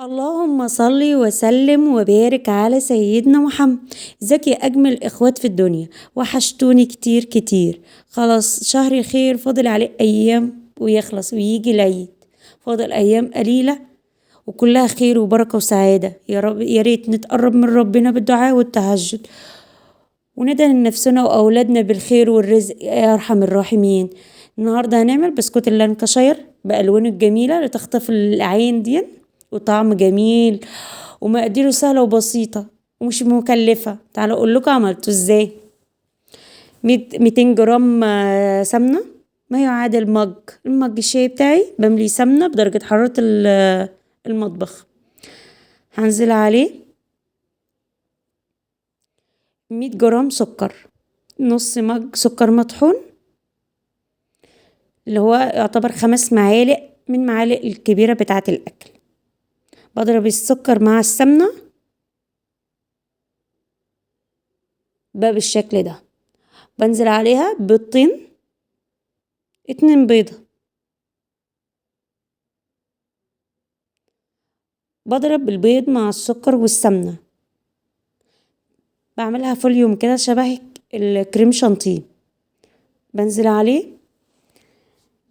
اللهم صل وسلم وبارك على سيدنا محمد. ازيك يا اجمل اخوات في الدنيا؟ وحشتوني كتير كتير. خلاص شهر خير، فاضل عليه ايام ويخلص ويجي العيد، فاضل ايام قليله وكلها خير وبركه وسعاده. يا رب يا ريت نتقرب من ربنا بالدعاء والتهجد، وندعي لنفسنا واولادنا بالخير والرزق يا ارحم الراحمين. النهارده هنعمل بسكوت اللانكشاير بالوانه الجميله اللي تخطف العين دي، وطعم جميل ومقاديره سهله وبسيطه ومش مكلفه. تعالوا اقول لكم عملته ازاي. 200 جرام سمنه، ما يعادل مج، المج الشاي بتاعي بملي سمنه بدرجه حراره المطبخ. هنزل عليه 100 جرام سكر، نص مج سكر مطحون اللي هو يعتبر 5 معالق من معالق الكبيرة بتاعة الأكل. بضرب السكر مع السمنة بقى بالشكل ده. بنزل عليها بيضتين، 2 بيضة. بضرب البيض مع السكر والسمنة، بعملها volume كده شبه الكريم شانتيه. بنزل عليه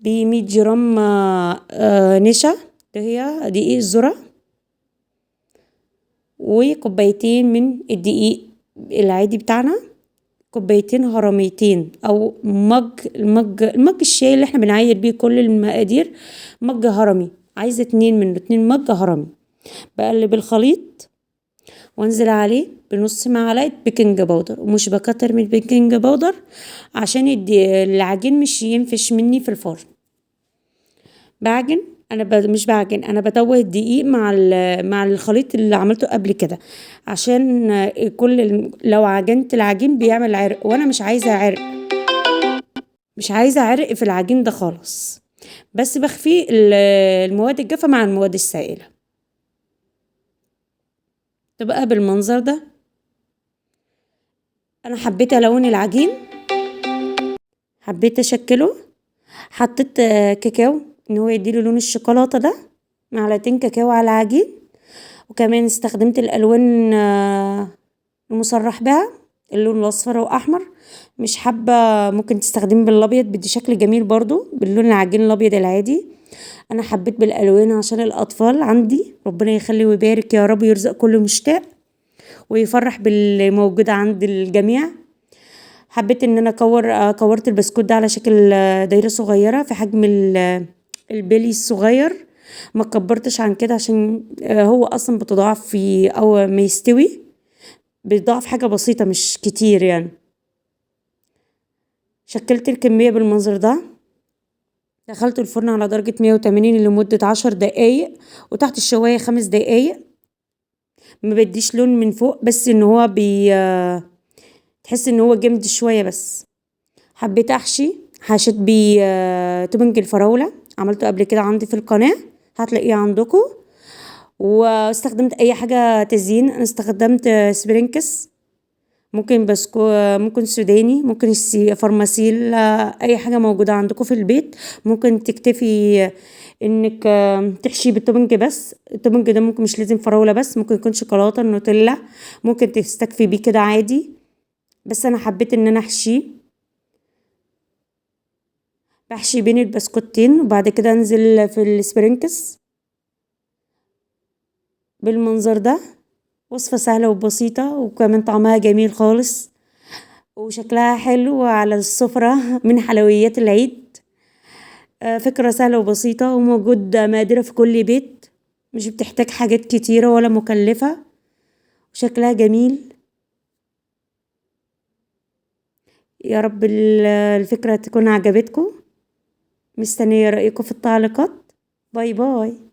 ب100 جرام نشا اللي هي دقيق الذرة، وكوبايتين من الدقيق العادي بتاعنا، كوبايتين هرميتين او مج، المج الشاي اللي احنا بنعاير بيه كل المقادير، مج هرمي. عايزة 2 منه، 2 مج هرمي. بقلب الخليط وانزل عليه بنص معلقة baking powder، ومش بكتر من ال baking powder عشان العجين مش ينفش مني في الفرن. بعجن انا مش بعجن، انا بتوه الدقيق مع الخليط اللي عملته قبل كده، عشان لو عجنت العجين بيعمل عرق، وانا مش عايزه عرق، مش عايزه عرق في العجين ده خالص. بس بخفي المواد الجافه مع المواد السائله، تبقى بالمنظر ده. انا حبيت الون العجين، حبيت اشكله، حطيت كاكاو ان هو يديله لون الشوكولاته ده، معلقتين كاكاو على العجين. وكمان استخدمت الالوان المصرح بها، اللون الاصفر واحمر. مش حابه ممكن تستخدمي بالابيض، بدي شكل جميل برضو باللون العجين الابيض العادي. انا حبيت بالالوان عشان الاطفال عندي، ربنا يخلي ويبارك يا رب، ويرزق كل مشتاق ويفرح باللي موجود عند الجميع. حبيت ان انا كورت البسكوت ده على شكل دايره صغيره في حجم البلي الصغير، ما كبرتش عن كده عشان هو اصلا بتضاعف في اول ما يستوي، بيتضاعف حاجه بسيطه مش كتير. شكلت الكميه بالمنظر ده، دخلت الفرن على درجه 180 لمده 10 دقايق، وتحت الشوايه 5 دقايق. ما بديش لون من فوق، بس ان هو تحس ان هو جامد شويه بس. حبيت احشي، حشيت بيه topping الفراوله، عملته قبل كده عندي في القناه هتلاقيه عندكم. واستخدمت اي حاجه تزيين، انا استخدمت sprinkles، ممكن بسكو، ممكن سوداني، ممكن فرماسيل، اي حاجه موجوده عندكم في البيت. ممكن تكتفي انك تحشي بال topping بس. ال topping ده ممكن مش لازم فراوله بس، ممكن يكون شوكولاته، نوتيلا، ممكن تستكفي بيه كده عادي. بس انا حبيت ان انا احشيه، بحشي بين البسكوتين وبعد كده انزل في ال sprinkles بالمنظر ده. وصفة سهلة وبسيطة، وكمان طعمها جميل خالص وشكلها حلو على السفرة من حلويات العيد. فكرة سهلة وبسيطة وموجود مقاديرها في كل بيت، مش بتحتاج حاجات كتيرة ولا مكلفة، وشكلها جميل. يا رب الفكرة تكون عجبتكم. مستنية رأيكم في التعليقات. bye bye.